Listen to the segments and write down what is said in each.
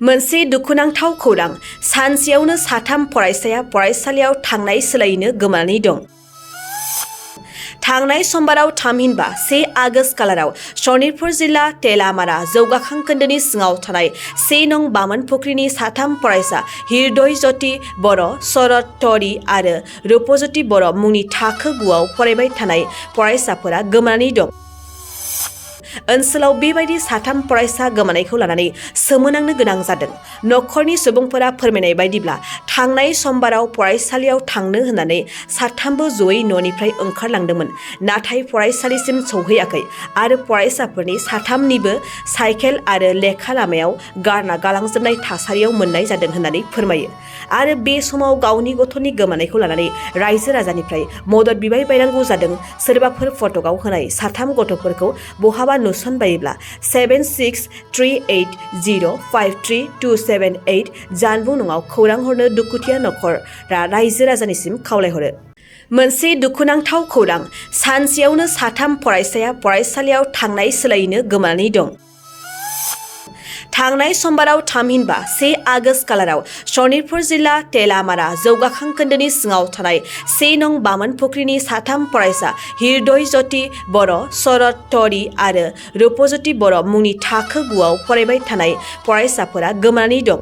मोनसे दुखुनांथाव खौरां सानसेयावनो साथाम फरायसाया फरायसालियाव थांनाय सोलायैनो गोमानानै दं। थांनाय समबाराव थामहिनबा 1 आगस्ट खालाराव सनितपुर जिल्ला तेलामारा जौगाखां खोन्दोनि सिङाव थानाय 1 नं बामोनफुख्रिनि साथाम फरायसा हृदय ज्योति बर', शरद तरी आरो रुपज्योति बर' मुंनि थाखो 9 आव फरायबाय थानाय फरायसाफोरा गोमानानै दं। ओनसोलाव बेबायदि साथाम फरायसा गोमानायखौ लानानै सोमोनांनो गोनां जादों। नखरनि सुबुंफोरा फोरमायनाय बायदिब्ला थांनाय समबाराव फरायसालियाव थांनो होननानै साथामबो जयै न'निफ्राय ओंखारलांदोंमोन, नाथाय फरायसालिसिम सौहैयाखै आरो फरायसाफोरनि साथामनिबो साइकेल आरो लेखा लामायाव गारना गालांजोबनाय थासारियाव मोननाय जादों होननानै फोरमायो। आरो बे समाव गावनि गथ'नि गोमानायखौ लानानै रायजो राजानिफ्राय मदद बिबाय बायनांगौ जादों। सोरबाफोर फटकआव होनाय साथाम गथ'फोरखौ बहाबा नुसनबायोब्ला 7638053278 जानबुं नङाव खौरां हरनो दुखुथिया नखरा रायजो राजानिसिम खावलायहरो। मोनसे दुखुनांथाव खौरां सानसेयावनो साथाम फरायसाया फरायसालियाव थांनाय सोलायैनो गोमानानै दं। थांनाय समबाराव थामहिनबा 1 आगस्ट खालाराव सनितपुर जिल्ला तेलामारा जौगाखां खोन्दोनि सिङाव थानाय 1 नं बामोनफुख्रिनि साथाम फरायसा हृदय ज्योति बर', शरद तरी आरो रुपज्योति बर' मुंनि थाखो 9 आव फरायबाय थानाय फरायसाफोरा गोमानानै दं।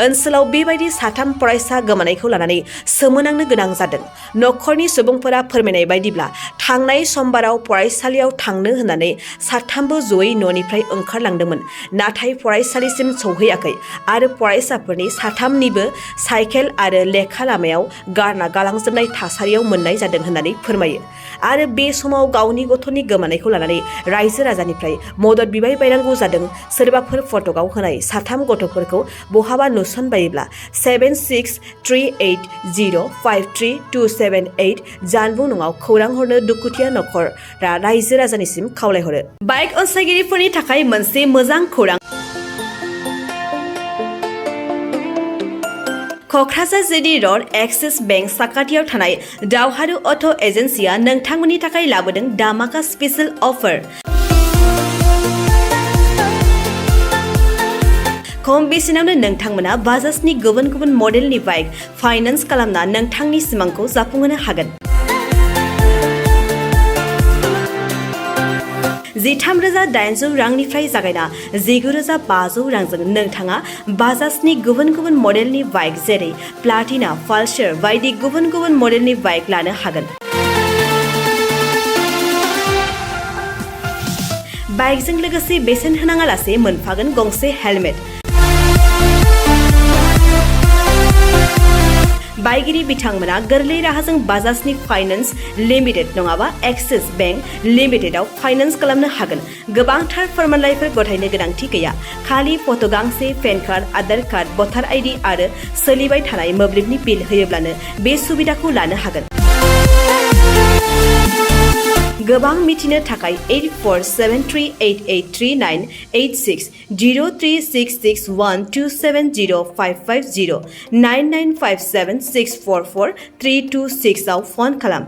ओनसोलाव बेबायदि साथाम फरायसा गोमानायखौ लानानै सोमोनांनो गोनां जादों। नखरनि सुबुंफोरा फोरमायनाय बायदिब्ला थांनाय समबाराव फरायसालियाव थांनो होननानै साथामबो जयै न'निफ्राय ओंखारलांदोंमोन, नाथाय फरायसालिसिम सौहैयाखै आरो फरायसाफोरनि साथामनिबो साइकेल आरो लेखा लामायाव गारना गालांजोबनाय थासारियाव मोननाय जादों होननानै फोरमायो। आरो बे समाव गावनि गथ'नि गोमानायखौ लानानै रायजो राजानिफ्राय मदद बिबाय बायनांगौ जादों। सोरबाफोर फटकआव होनाय साथाम गथ'फोरखौ बहाबा नुसनबायोब्ला 7638053278 जानबुं नङाव खौरां हरनो दुखुथिया नखरा रायजो राजानिसिम खावलायहरो। बाइक अनसायगिरिफोरनि थाखाय मोनसे मोजां खौरां। Kokrajhar GD road axis bank साखाथियाव थानाय दावहारु अट' एजेन्सिया नोंथांमोननि थाखाय लाबोदों धामाका स्पेशल अफार। खम बेसेनावनो नोंथांमोना बाजाजनि गुबुन गुबुन मडेलनि बाइक फाइनान्स खालामना नोंथांनि सिमांखौ जाफुंहोनो हागोन। 13,800 रांनिफ्राय जागायना 19,500 रांजों नोंथाङा बाजाजनि गुबुन गुबुन मडेलनि बाइक जेरै प्लाटिना, पालसार बायदि गुबुन गुबुन मडेलनि बाइक लानो हागोन। बाइकजों लोगोसे बेसेन होनाङालासे मोनफागोन गंसे हेलमेट। बाइगिरि बिथांमोना गोरलै राहाजों बाजाजनि फाइनान्स लिमिटेड नङाबा एक्सिस बेंक लिमिटेडआव फाइनान्स खालामनो हागोन। गोबांथार फोरमानलाइफोर गथायनो गोनांथि गैया। खालि फट' गांसे, पेन कार्ड, आधार कार्ड, भटार आइडि आरो सोलिबाय थानाय मोब्लिबनि बिल होयोब्लानो बे सुबिदाखौ लानो हागोन। गोबां मिथिनो थाखाय 8473883986 036612705550 9957644326 आव फन खालाम।